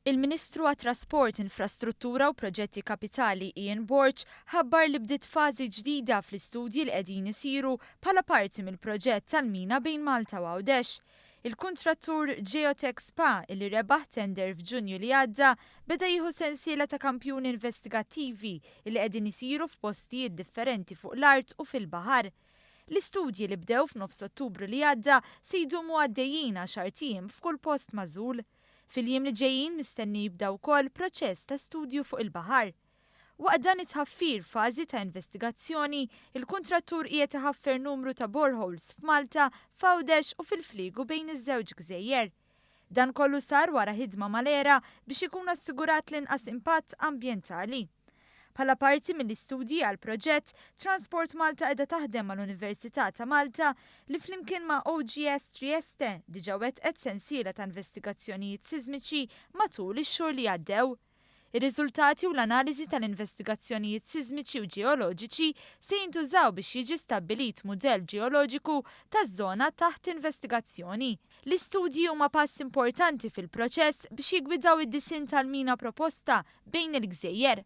Il-Ministru għat-Trasport, Infrastruttura u Proġetti Kapitali Ian Borg ħabbar li bdiet fażi ġdida fl-istudji li qegħdin isiru bħala parti mill-proġett tal-mina bejn Malta u Għawdex. Il-kuntrattur Geotech Spa illi rebaħ tender f'Ġunju li għadda beda jieħu sensiela ta' kampjuni investigattivi illi qegħdin isiru f'postijiet differenti fuq l-art u fil-baħar. L-istudji li bdew f'nofs Ottubru li għadda se jdumu għaddejjin għaxart ijiem f'kull post magħżul. Fil-jiem li ġejjin mistenni jibda wkoll proċess ta' studju fuq il-baħar. Waqt dan it-tħaffir fażi ta' investigazzjoni, il-kuntrattur qiegħed iħaffer numru ta' boreholes f'Malta, f'Għawdex u fil-fliegu bejn iż-żewġ gżejjer. Dan kollu sar wara ħidma mal-ERA biex ikun assigurat l-inqas impatt ambjentali. Bħala parti mill-istudji għall-proġett, Transport Malta qiegħda taħdem mal-Università ta' Malta li flimkien ma' OGS Trieste diġà wettqet sensiela ta' investigazzjonijiet sismiċi matul ix-xhur li għaddew. Ir-riżultati u l-analiżi tal-investigazzjonijiet sismiċi u ġeoloġiċi se jintużaw biex jiġi stabbilit mudell ġeoloġiku taż-żona taħt investigazzjoni. L-istudji huma pass importanti fil-proċess biex jiggwidaw id-disinn tal-mina proposta bejn il-gżejjer.